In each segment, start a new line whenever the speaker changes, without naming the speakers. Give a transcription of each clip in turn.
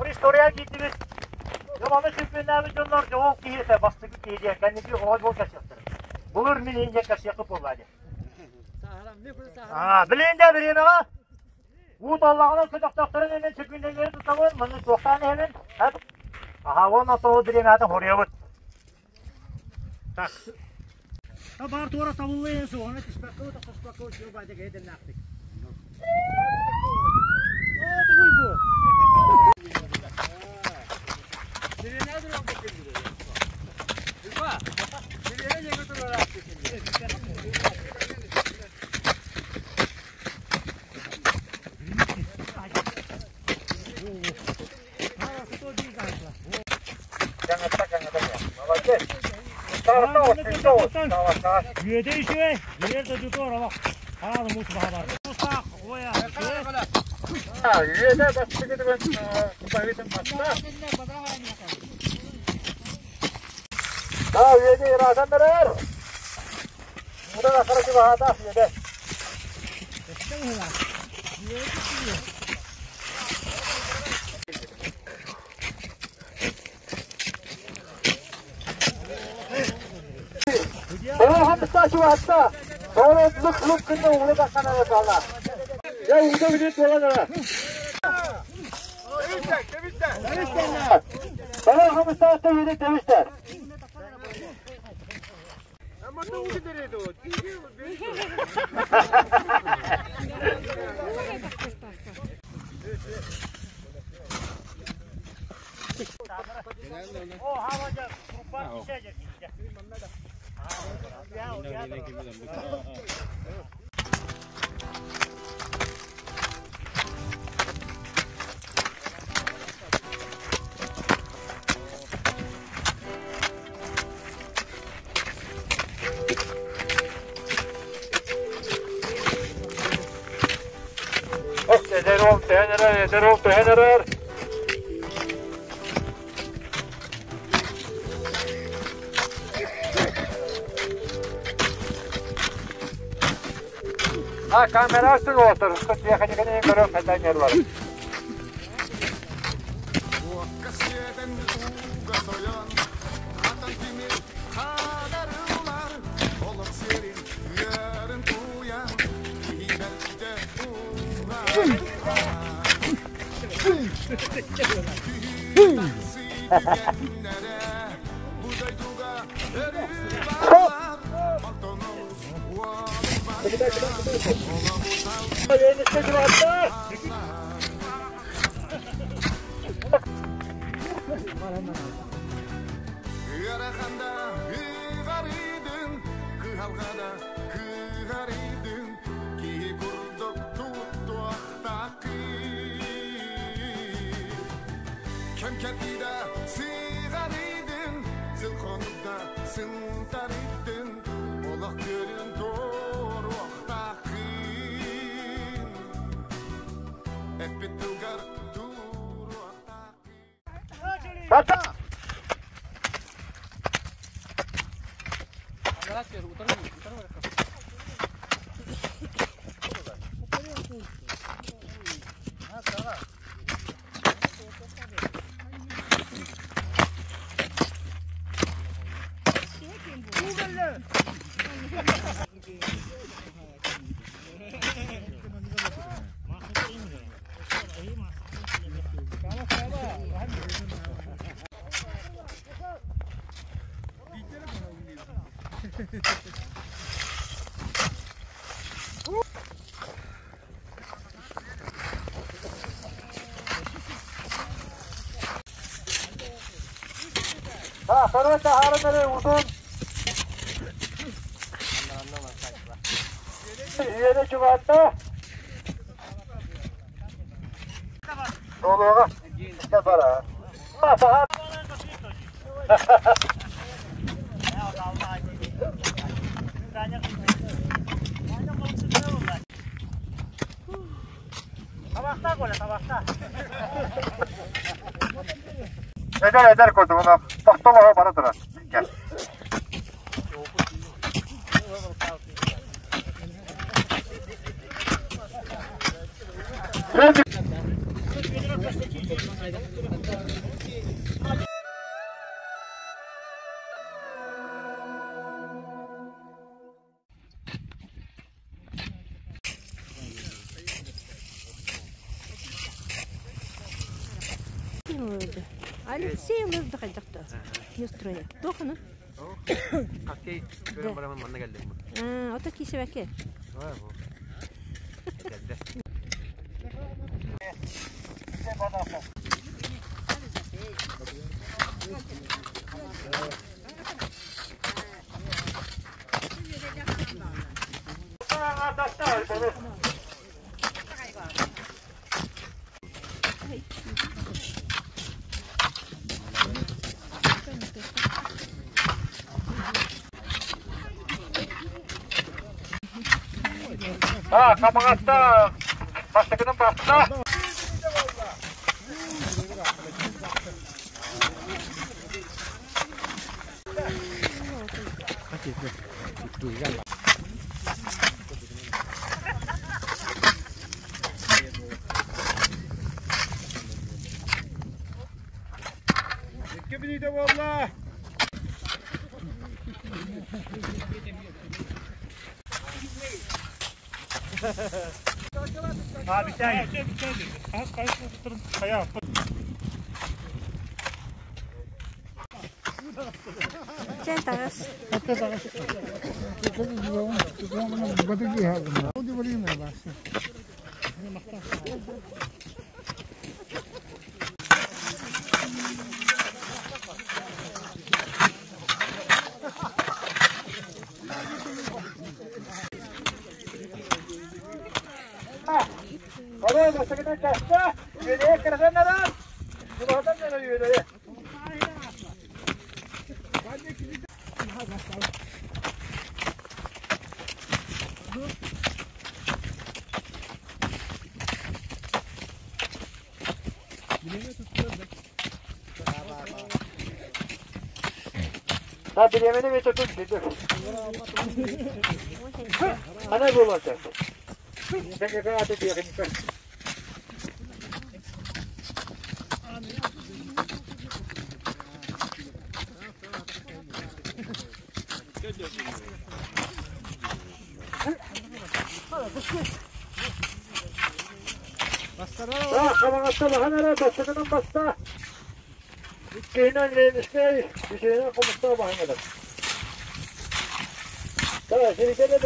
История киирдибит. Дьомону сүппүннээбит дьоннор дьоҕул киһи бастакы киһи диэн кэнники оҕо буол кэсиэхтэрэ. Былыр мин иһин диэн кэсиэххэ буолла диэн. Билин да бириэмэҕэ уу толлоҕунан көтөхтөхтөрүн эмин сүппүннэлэри тутабын, манна туохтаан иһэбин. Аха уонна тоҕу бириэмэҕэ хоруйабыт. Так. Баар туора табыллыйын суоҕуна түспэккэ тохтоспакка үчүгэй баайда киһи дэннээхтик. Оо, тугуй бу? Үөдэ үчүгэй, биэр дойдуту оролох. Хаалы муус баха бар. Мустаах, уойа.
Үөдэ бастыгытыгын купаһытын баста. Үөдэ ыраатан барар. Мудан ахара чугаһаатаах үөдэ. Чугаһатта. Тоҕо лук-лук гына уула тахсан эрэ хаалла. Дьэ уута билин туолан эрэ. Балар хамыстаахта үөдэ тэбистэр. Эдэр уол төһөн эрэр, эдэр уол төһөн эрэр. А камера астын уолаттар, тиэхиньикэни көрөн хайдан нерлар.
Уокка сиэтэн ууга сойон, хатан тимир хаадарылар, олох сирин ыарын тууйан, киһи бэрдэ ууга түгэннэрэ, бу дойдуга өрүү баар, онтон олус уолуйбакка, олоҕу Ыараханда ыҕарыйдын, кыһалҕада кыһарыйдын, киһи курдук туттуохтааххын. Кэм кэрдиидэ сыҕарыйдын, сыл хонукта сынтарыйдын, олох күөлүн туоруохтааххын. Эппит тылгар туруохтааххын.
Бата! Второй таһааран утун. Үөдэ чугаһатта. Долуоҕа. Бара.
Табахта Коля, табахта.
Эдэр эдэр курдук, тохтолоһо бара турар.
ылырды. Алексей ылырды хайдахта. Нестрое. Тоханы?
Хоккей көрөн барамын манна кэллим.
Ото кисебеке.
Хамаҕатта бастакынан баста.
Чэ тагас.
Oraya бастакынан каста. Үөдeye кырасаннарар. Булатан үөдeye. Ha bilemeni mi tutun dedim. Ana bulata. Ben de adı diyelim. Хамаҕатта баста. Иккиһинэн Ленскэй, үсүһүнэн Хомустаах баһыҥҥыдыр. Та, сиритэ да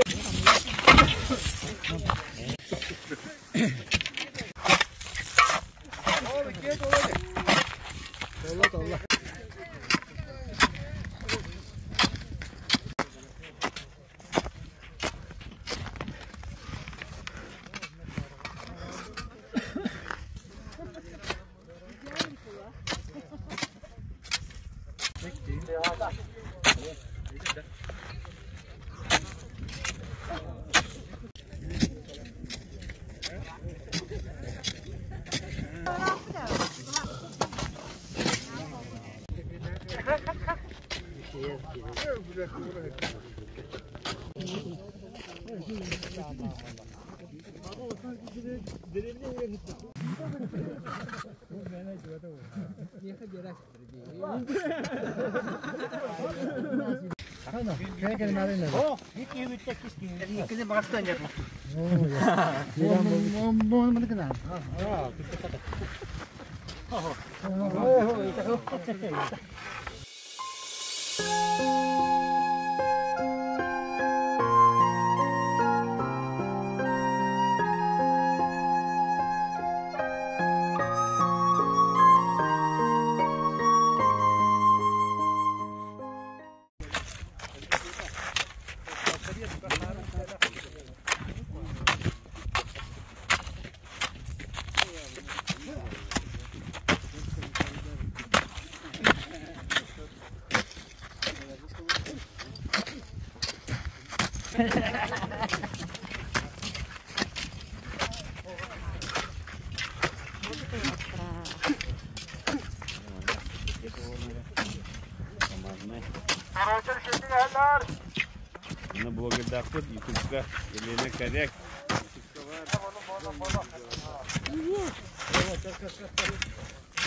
Мына блогердаахпыт ютубка Елена Коряк.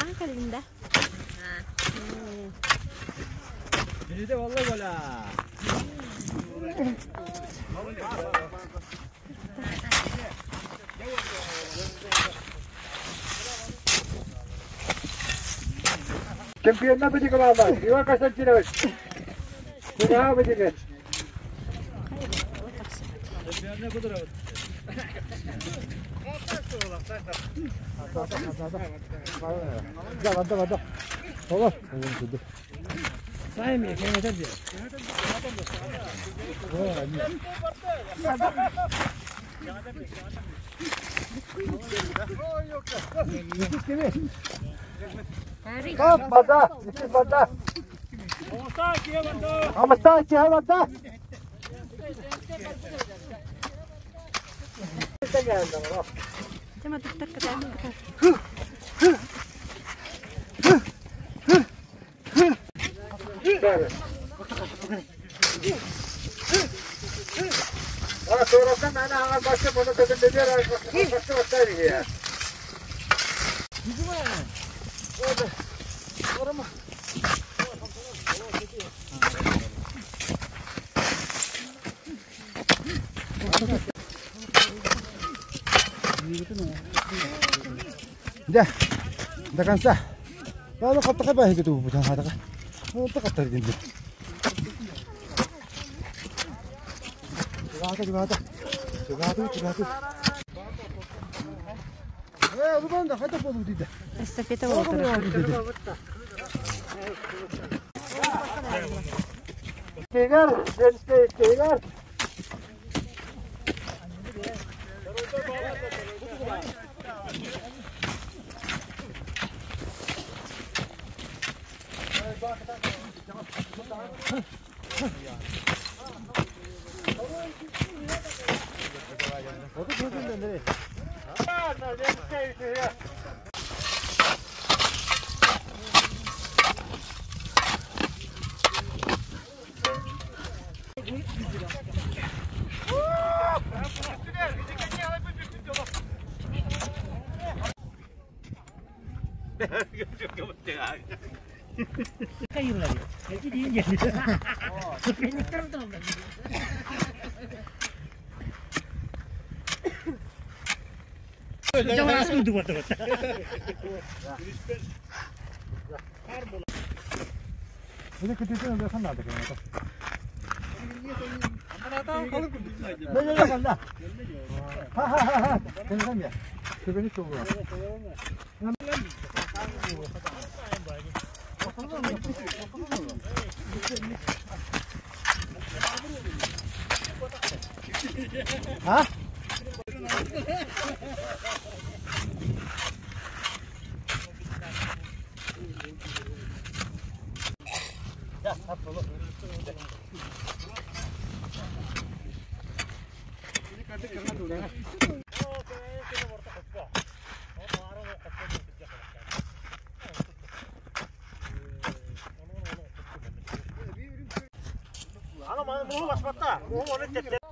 Анка Линда.
Чемпионна быдыгылаалар. Иван Константинович. Кунаһа быдыгы. Барда, барда. Olur. Топ, вода, вода. Амстаа вода.
Да, до конца. Ладно, хаттака бахи кету бутан хатака. Хаттака динди. Чугата, чугата. Чугата, чугата. Э, рубанда хата болу диде.
Эстафета болтура.
Тегер, денске тегер.
Ана маны муһу баспатта. Муһу оны тепте.